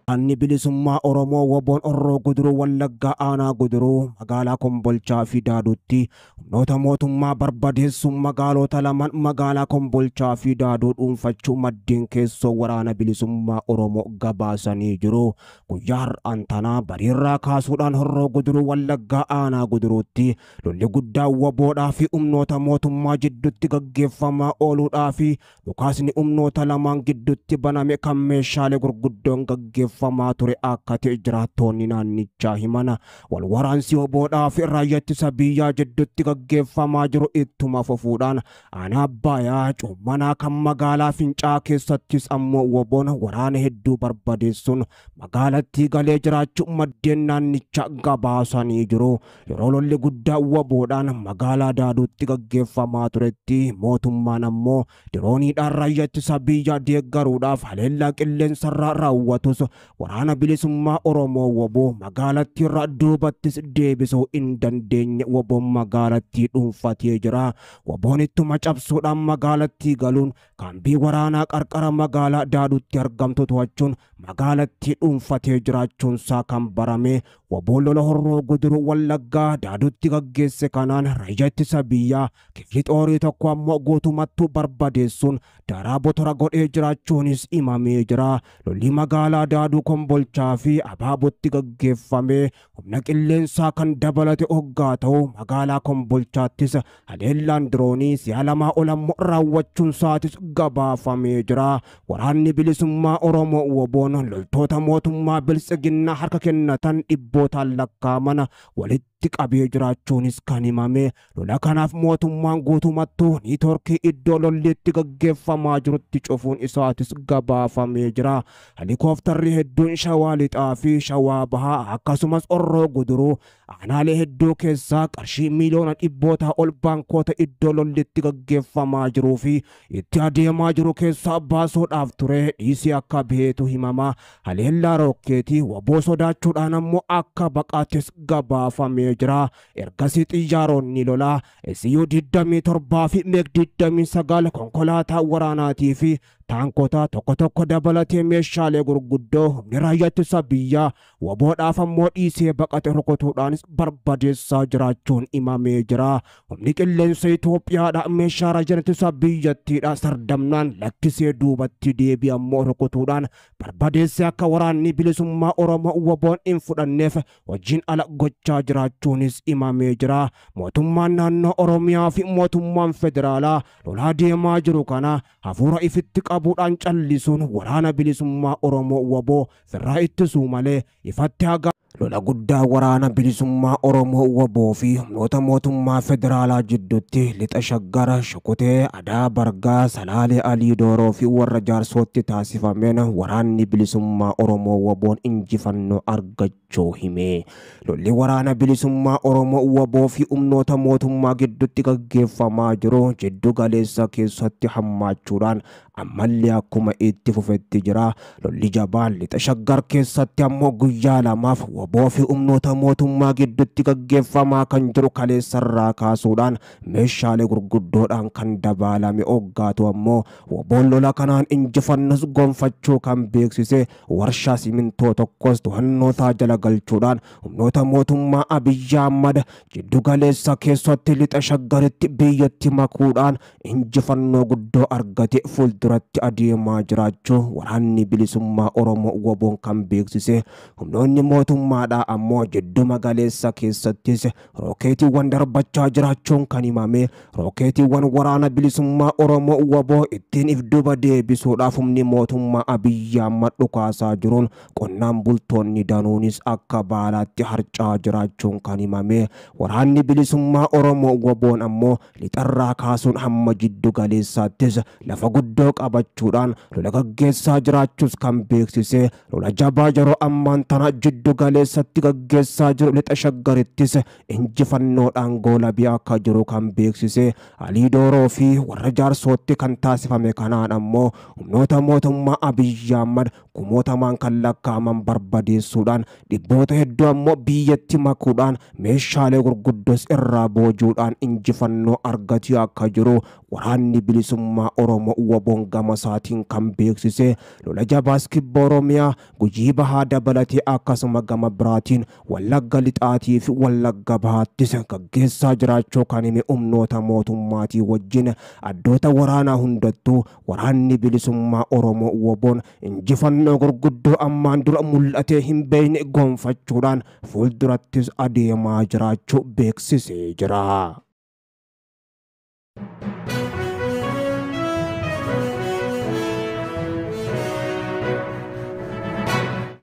Waraanni bilisummaa Oromoo WBOn Horroo Guduruu Wallaggaa Aanaa Guduruu magaalaa Kombolchaa fi Daaduutti humnoota mootummaa barbadeessuun magaalota lamaan magaalaa Kombolchaa fi Daaduu dhuunfachuu maddeen keessoo waraana bilisummaa Oromoo gabaasanii jiru. Guyyaa har'aan tanaa bariirraa kaasuudhaan Horroo Guduruu Wallaggaa Aanaa Guduruutti lolli guddaa WBOdhaa fi humnoota mootummaa jidduutti gaggeeffamaa ooluudhaa fi dhukaasni humnoota lamaan gidduutti baname kan meeshaalee gurguddoon gaggeeffamaa ture akka ta'e jiraattonni naannichaa himan. Wal waraansi WBOdhaa fi raayyaa ittisa biyyaa jidduutti gaggeeffamaa jiru ittuma fufuudhaan aanaa Abbayaa Coommanaa kan magaalaa Fincaa keessattis ammoo WBOn waraana hedduu barbadeessuun magaalattii galee jiraachuu maddeen naannichaa gabaasanii jiru. Yeroo lolli guddaa WBOdhaan magaalaa Daaduutti gaggeeffamaa turetti mootummaan ammoo dirooniidhaan raayyaa ittisa biyyaa deeggaruudhaaf haleellaa qilleensarraa raawwatus waraana bilisummaa Oromoo WBO magaalattii irraa duubattis deebisuu hin dandeenye WBOn magaalattii dhuunfatee jira. WBOn ittuma cabsuudhaan magaalattii galuun kaambii waraanaa qarqara magaalaa Daaduutti argamtu to'achuun magaalattii dhuunfatee jiraachuunsaa kan barame. WBOn lola Horroo Guduruu Wallaggaa Daaduutti gaggeesse kanaan raayyaa ittisa biyyaa kifli xoorii tokko ammoo guutumattuu barbadeessuun daaraa botora godhee jiraachuunis himamee jira. Lolli magaalaa Daaduu Kombolchaa fi Abaabotti gaggeeffame humna qilleensaa kan dabalate hoggaa ta'u magaalaa Kombolchaattis haleellaan diroonii si'a lamaa ol ammoo raawwachuun isaatis gabaafamee jira. Waraanni bilisummaa Oromoo WBOn loltoota mootummaa biltsiginnaa harka kennatan dhibbootaan lakkaa'aman walitti qabee jiraachuunis kan himame. Lola kanaaf mootummaan guutumattuu niitoorkii iddoo lolli itti gaggeeffamaa jirutti cufuun isaatis gabaafamee jira. Helikoophtarri hedduun Shawaa Lixaa fi Shawaa Bahaa akkasumas Horroo Guduruu aanaalee hedduu keessaa qarshii miiliyoona dhibbootaa ol baankoota iddoo lolli itti gaggeeffamaa jiruu fi itti adeemaa jiru keessaa baasuudhaaf ture dhiisii akka baheetu himama. Haleellaa rokkeetii WBO sodaachuudhaan ammoo akka baqaatis gabaafamee jira. Ergasii xiyyaaronni lolaa SU 27 fi MEG 29 konkolaataa waraanaatii fi taankota tokko tokko dabalatee meeshaalee gurguddoo humni raayyaa ittisa biyyaa WBOdhaaf ammoo dhiisee baqate rukutuudhaanis barbadeessaa jiraachuun himamee jira. Humni qilleensa Itoophiyaadha meeshaa raayyaa ittisa biyyattiidha sardamnaan lakkisee duubatti deebi'e ammoo rukutuudhaan barbadeessee akka waraanni bilisummaa Oromoo WBOn hin fudhanneef hojiin ala gochaa jiraachuunis himamee jira. Mootummaan naannoo Oromiyaa fi mootummaan federaalaa lolaa deemaa jiru kana hafuura ifitti qabuudhaan callisuun waraana bilisummaa Oromoo WBO firraa ittisuu malee ifatti haga lola guddaa waraana bilisummaa Oromoo WBO fi humnoota mootummaa federaalaa jidduutti lixa Shaggara, Shukutee, Adaa Bargaa, Salaalee Alii Dooroo fi warra Jaarsootti taasifameen waraanni bilisummaa Oromoo WBOn injifannoo argachuu hime. Lolli waraana bilisummaa Oromoo WBO fi humnoota mootummaa gidduutti gaggeeffamaa jiru jiddu galeessa keessatti hammaachuudhaan ammallee akkuma itti fufetti jira. Lolli jabaan lixa Shaggar keessatti ammoo guyyaa lamaaf WBO fi humnoota mootummaa gidduutti gaggeeffamaa kan jiru kaleessarraa kaasuudhaan meeshaalee gurguddoodhaan kan dabalame hoggaatu ammoo WBOn lola kanaan injifannos gonfachuu kan beeksise warshaa simintoo tokkos to'annootaa jala galchuudhaan humnoota mootummaa Abiyyi Ahmad jiddu galeessa keessatti lixa Shaggaritti biyyatti makuudhaan injifannoo guddoo argate fuulduratti adeemaa jiraachuu waraanni bilisummaa Oromoo WBOn kan beeksise. Humnoonni mootummaadhaa ammoo jidduma galeessa keessattis rookeetiiwwan darbachaa jiraachuun kan himame. Rookeetiiwwan waraana bilisummaa Oromoo WBO ittiin if duuba deebisuudhaaf humni mootummaa Abiyyi Ahmad dhukaasaa jiruun qonnaan bultoonni danuunis akka baalaatti harcaa jiraachuun kan himame. Waraanni bilisummaa Oromoo WBOn ammoo lixarraa kaasuun hamma jiddu galeessaattis lafa guddoo qabachuudhaan lola gaggeessaa jiraachuus kan beeksise. Lola jabaa yeroo ammaan tana jiddu galeessa galeessatti gaggeessaa jiru lixa Shaggarittis injifannoodhaan goolabee akka jiru kan beeksise Alii Dooroo fi warra Jaarsootti kan taasifame kanaan ammoo humnoota mootummaa Abiyyi Ahmad kumootamaan kan lakkaa'aman barbadeessuudhaan dhibboota hedduu ammoo biyyatti makuudhaan meeshaalee gurguddoos irraa boojuudhaan injifannoo argatee akka jiru waraanni bilisummaa Oromoo WBOn gama isaatiin kan beeksise lola jabaas kibba Oromiyaa Gujii Bahaa dabalatee akkasuma gama biraatiin Wallagga Lixaatii fi Wallagga Bahaattis gaggeessaa jiraachuu kan hime humnoota mootummaatii wajjin addoota waraanaa hundattuu waraanni bilisummaa Oromoo WBOn injifannoo gurguddoo ammaan dura mul'atee hin beekne gonfachuudhaan fuuldurattis adeemaa jiraachuu beeksisee jira.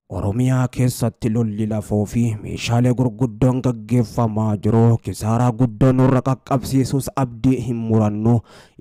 Oromiyaa keessatti lolli lafoo fi meeshaalee gurguddoon gaggeeffamaa jiru kisaaraa guddoo nurra qaqqabsiisus abdii hin murannu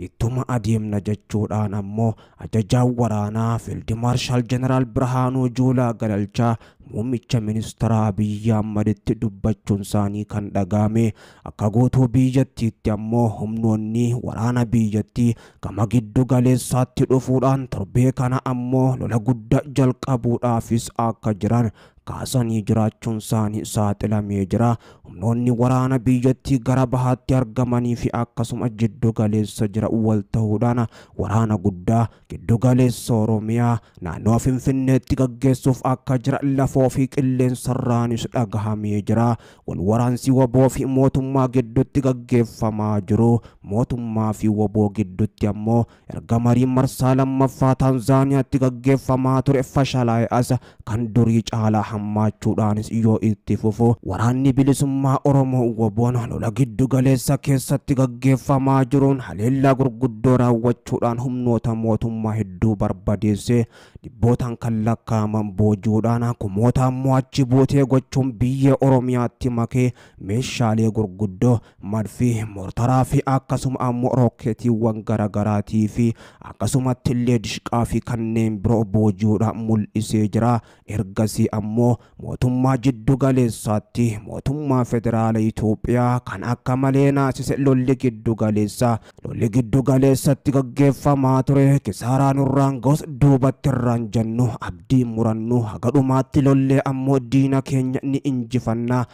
ittuma adeemna jechuudhaan ammoo ajajaan waraanaa Fiild Maarshaal Jeneraal Birhaanuu Juulaa Galalchaa muummicha ministeera Abiyyi Ahmaditti dubbachuun isaanii kan dhagahame akka guutuu biyyattiitti ammoo humnoonni waraana biyyattii gama giddu galeessaatti dhufuudhaan torbee kana ammoo lola guddaa jalqabuudhaafis akka jiran kaasanii jiraachuun isaanii saaxilamee jira. Humnoonni waraana biyyattii gara bahaatti argamanii fi akkasuma jiddu galeessa jira wal ta'uudhaan waraana guddaa giddu galeessa Oromiyaa naannoo Finfinneetti gaggeessuuf akka jira lafoo fi qilleensarraanis dhagahamee jira. Wal waraansi WBO fi mootummaa gidduutti gaggeeffamaa jiru. Mootummaa fi WBO gidduutti ammoo erga marii marsaa lammaffaa Taanzaaniyaatti gaggeeffamaa ture fashalaa'e as kan durii caalaa hammaachuudhaanis yoo itti fufu waraanni bilisummaa Oromoo WBOn lola giddu galeessa keessatti gaggeeffamaa jiruun haleellaa gurguddoo raawwachuudhaan humnoota mootummaa hedduu barbadeesse dhibbootaan kan lakkaa'aman boojuudhaan kumoota ammoo achi buutee gochuun biyya Oromiyaatti makee meeshaalee gurguddoo madfii mortaraa fi akkasuma ammoo rookeetiiwwan garaagaraatii fi akkasumatti illee dishqaa fi kanneen biroo boojuudhaan mul'isee jira. Ergasii ammoo mootummaa jiddu galeessaatti mootummaa federaala Itoophiyaa kan akka malee naasise lolli giddu galeessaa lolli giddu galeessatti gaggeeffamaa ture kisaaraa nurraan ga'us duubatti irraan jennu abdii murannu haga dhumaatti lollee ammoo diina keenya ni injifanna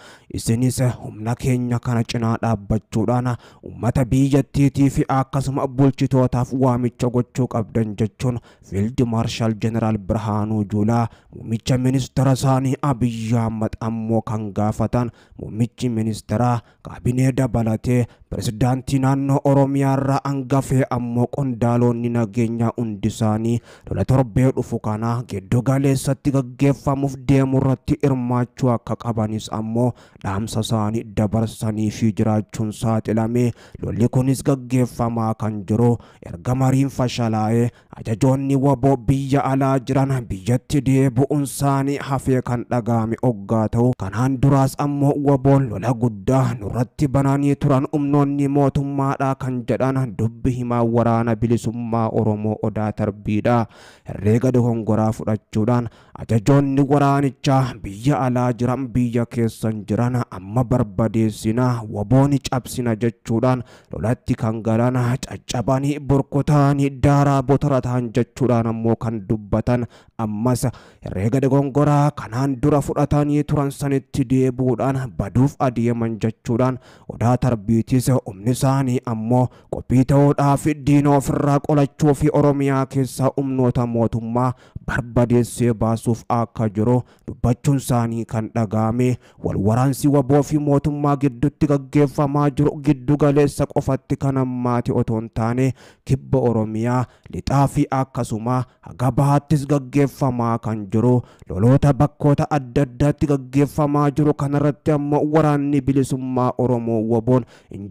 isinis humna keenya kana cinaa dhaabbachuudhaan uummata biyyattiitii fi akkasuma bulchitootaaf waamicha gochuu qabdan jechuun Fiild Maarshaal Jeneraal Birhaanuu Juulaa muummicha ministeera isaanii Abiyyi Ahmad ammoo kan gaafatan muummichi ministeeraa kaabinee dabalatee pirezidaantii naannoo Oromiyaa irraa hangafee ammoo qondaalonni nageenyaa hundi isaanii lola torbee dhufu kana giddu galeessatti gaggeeffamuuf deemu irratti hirmaachuu akka qabanis ammoo dhaamsa isaanii dabarsanii fi jiraachuun saaxilame. Lolli kunis gaggeeffamaa kan jiru erga mariin fashalaa'ee ajajoonni WBO biyya alaa jiran biyyatti deebi'uun isaanii hafee kan dhagahame oggaa ta'u kanaan duraas ammoo WBOn lola guddaa nurratti bananii turan humnoonni mootummaadha kan jedhan dubbi himaa waraana bilisummaa Oromoo Odaa Tarbiidha. Herreega dogongoraa fudhachuudhaan ajajoonni waraanichaa biyya alaa jiran biyya keessan jiran amma barbadeessina WBOn cabsina jechuudhaan lolatti kan galan caccabanii burkutaanii daaraa botoratan jechuudhaan ammoo kan dubbatan ammas herreega dogongoraa kanaan dura fudhatanii turan sanitti deebi'uudhaan baduuf adeeman jechuudhaan Odaa Tarbiitis humni isaanii ammoo qophii ta'uudhaaf diina ofirraa qolachuu fi Oromiyaa keessaa humnoota mootummaa barbadeessee baasuuf akka jiru dubbachuun isaanii kan dhagahame. Wal waraansi WBO fi mootummaa gidduutti gaggeeffamaa jiru giddu galeessa qofatti kan hammaate otoo hin taane kibba Oromiyaa lixaa fi akkasuma haga bahaattis gaggeeffamaa kan jiru loloota bakkoota adda addaatti gaggeeffamaa jiru kanarratti ammoo waraanni bilisummaa Oromoo WBOn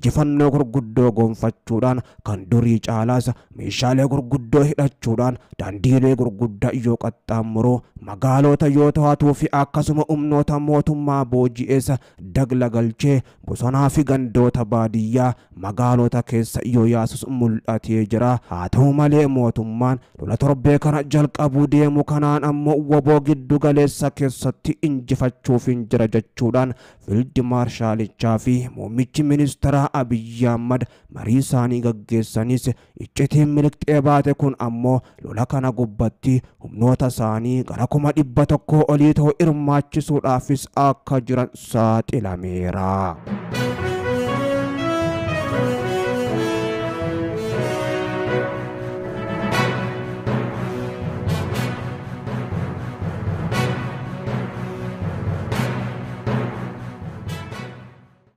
injifannoo gurguddoo gonfachuudhaan kan durii caalaas meeshaalee gurguddoo hidhachuudhaan daandiilee gurguddaa yoo qaxxaamuru, magaalota yoo to'atuu fi akkasuma humnoota mootummaa booji'eessa dagla galchee bosonaa fi gandoota baadiyyaa magaalota keessa yoo yaasus mul'atee jira. Haa ta'u malee mootummaan lola torbee kana jalqabuu deemu kanaan ammoo WBO giddu galeessa keessatti injifachuuf hin jira jechuudhaan Fiildi Maarshaalichaa fi muummichi ministeeraa Abiyyi Ahmad marii isaanii gaggeessanis, iccitiin miliqxee baate kun ammoo lola kana gubbatti humnoota isaanii gara 100,000 olii ta'u hirmaachisuudhaafis akka jiran saaxilameera.